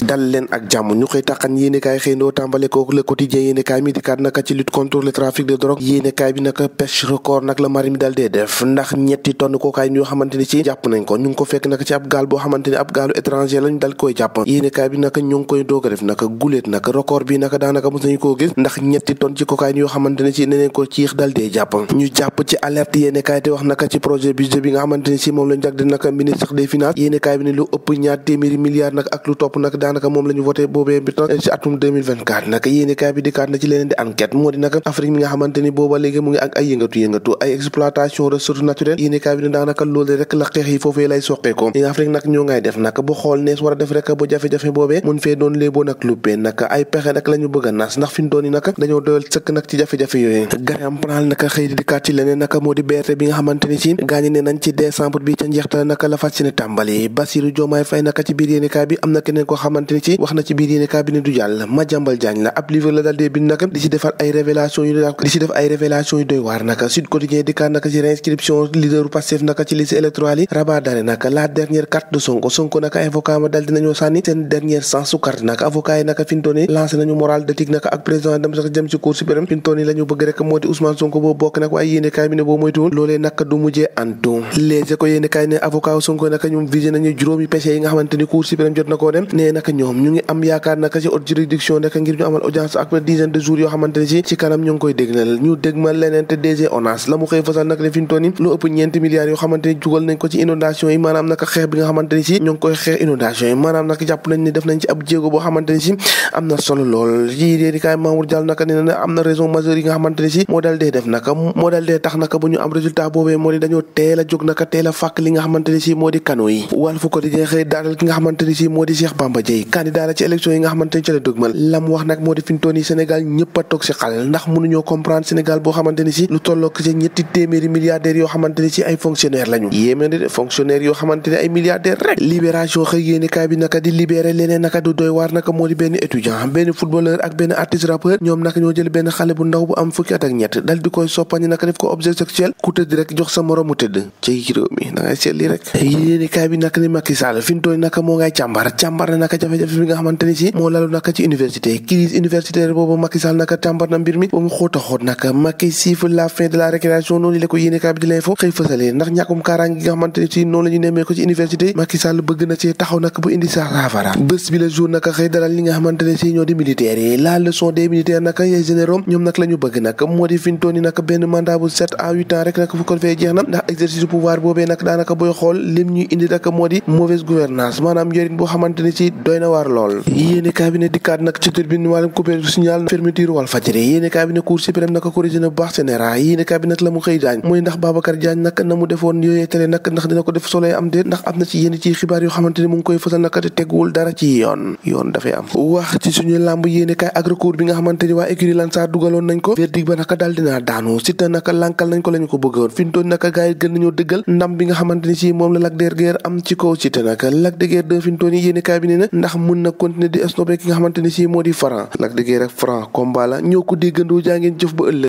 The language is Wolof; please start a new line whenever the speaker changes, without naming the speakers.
dal leen ak jàmm ñu xëy taxan yéenekaay xëyndoo tàmbale ko Le Quotidien yéenekaay mi dikkaat naka ci lutte contre le trafic de drogue yéenekaay bi naka pêche record nag la marine bi dal dee def ndax ñetti tonne cocaïne yoo xamante ni ci jàpp nañ ko ñu ngi ko fekk naka ci ab gaal boo xamante ni ab gaalu étranger lañ dal koy jàpp yéenekaay bi naka ñu ngi koy doog a def naka guléet naka record bi naka daanaka mos nañu koo gis ndax ñetti tonne ci cocaïne yoo xamante ni ci neneen ko ciix dal dee jàpp ñu jàpp ci alerte yéenekaay te wax naka ci projet budget bi nga xamante ni ci moom lañ jagdi naka ministre des finances yéenekaay bi ne lu ëpp ñaar téeméeri milliards nag ak lu topp nag daanaka moom la ñu voté boobee bi ci atum 2024 nag yéenekaay bi dikkaat na ci leneen di enquête moo di nag Afrique mi nga xamante ni booba léegi mu ngi ak ay yëngatu ay exploitation ressources naturelles yéenekaay bi ne daanaka loolu rek la xeex yi foofee lay soqeeko yi Afrique nag ñoo ngay def nag bu xool nees war a def rek bu jafe-jafe boobee mun fee doon léeboo nag luppee nag ay pexe nag la ñu bëgg a nas ndax fi mu doon yi nag dañoo doyal sëkk nag ci jafe-jafe yooyu garam pral nag xëy di dikkaat ci leneen nag moo di BRT bi nga xamante ni ci gaañi ne nañ ci décembre bi ca njeextal nag la fas yéene tàmbali Bassirou Diomaye Faye nag ci biir yéenekaay bi am na keneen koo xamante ni ci wax na ci biir yéenekaay bi ne du jàll Madiambal Diagne la ab livre la dal dee bind nag di ci def ay révélation yu doy waar nag Sud Quotidien dikkaat nag ci réinscription leaderu Pastef nag ci liste électorale yi rabat d'arrêt nag la dernière carte de Sonko nag avocat ma dal dinañoo sànni seen dernière chance su carte nag avocat yi nag fi mu toll nii lancé nañu moral d'éthique nag ak président dem sax jëm ci cour suprême fi mu toll nii la ñu bëgg rek moo di Ousmane Sonko boobu bokk nag waaye yéenekaay bi ne boo moytuwul loolee nag du mujjee antu léegi ko yéenekaay ne avocat Sonko nag ñoom visé nañu juróomi péché yi nga xamante ni cour suprême jot na koo dem nee nag ñoom ñu ngi am yaakaar nag ci haute juridiction nag ngir ñu amal audience après dizaine de jours yoo xamante ni ci kanam ñu ngi koy dégnal ñu dégmal leneen te DG ONAS la mu xëy fasal nag ne fi mu toll nii lu ëpp ñeenti milliards yoo xamante ni jugal nañ ko ci inondation yi maanaam nag xeex bi nga xamante ni ci ñu ngi koy xeex inondation yi maanaam nag jàpp nañ ni def nañ ci ab jéego boo xamante ni ci am na solo lool yi yéenekaay Mamour Diallo nag nee na am na raison majeure yi nga xamante ni ci moo dal dee def nag moo dal dee tax nag bu ñu am résultat boobee moo di dañoo teel a jóg nag teel a fàkk li nga xamante ni ci moo di kano yi Walf Quotidien xëy daatal ki nga xamante ni ci moo di Cheikh Bamba Dièye candidat la ci élection yi nga xamante ni ci la dëgmal lam wax nag moo di fi mu toll nii Sénégal ñëpp a toog ci xal ndax mënuñoo comprendre Sénégal boo xamante ni ci lu tollook ci ñetti téeméeri milliardaires yoo xamante ni ci ay fonctionnaires lañu yéeme na de fonctionnaires yoo xamante ni ay milliardaires rek libération xëy yéenekaay bi naka di libéré leneen naka du doy waar naka moo di benn étudiant benn footballeur ak benn artiste rappeur ñoom naka ñoo jël benn xale bu ndaw bu am fukki at ak ñett dal di koy soppañi naka def ko objet sexuel ku tëdd rek jox sa morom mu tëdd ci réew mi da ngay seet lii rek yéenekaay bi naka ni Macky Sall fi mu toll naka moo ngay càmbar na naka jafe-jafe bi nga xamante ni ci moo lalu naka ci université crise universitaire boobu Macky Sall naka càmbar na mbir mi ba mu xóot a xóot naka Macky siffle la fin de la récréation noonu la ko yéenekaay bi di l'info xëy fësalee ndax ñàkkum kaaraange gi nga xamante ni ci noonu la ñu nemmee ko ci université Macky Sall bëgg na ci taxaw naka bu indi sa saafara bés bi la jour naka xëy dalal li nga xamante ne ci ñoo di militaires yi la leçon des militaires naka les généraux ñoom nag la ñu bëgg nag moo di fi mu toll nii naka benn mandat bu 7 à 8 ans rek naka fu ko fee jeex na ndax exercice pouvoir boobee nag daanaka booy xool lim ñuy indi naka moo di mauvaise gouvernance maanaam njëriñ boo xamante ni ci doy na waar lool yéenekaay bi ne dikkaat nag ci turbine wàllum coupé du signal fermeture Walfadjri yéenekaay bi ne cour suprême naka corrigé na bu baax sénéra yéenekaay bi nag la mu xëy daañ mooy ndax Babacar Diagne nag na mu defoon yooyee tere nag ndax dina ko def solo am déet ndax am na ci yenn ci xibaar yoo xamante ni mu ngi koy fësal naka te teguwul dara ci yoon dafay am wax ci suñu làmb yéenekaay ak recours bi nga xamante ni waa écurie Lansar dugaloon nañ ko verdict ba naka daal dinaa daanu Siteu naka lankal nañ ko la ñu ko bëggoon fi mu toll naka gars yi gën nañoo dëggal ndam bi nga xamante ni ci moom la Lac de Guiers am ci kaw Siteu naka Lac de Guiers 2 fi mu toll nii yéenekaay bi ne na ndax mën na continuer di stopper ki nga xamante ni ci moo di Franc Lac de Guiers ak Franc combat la ñoo ko déggandoo jaa ngeen jëf ba ëllëg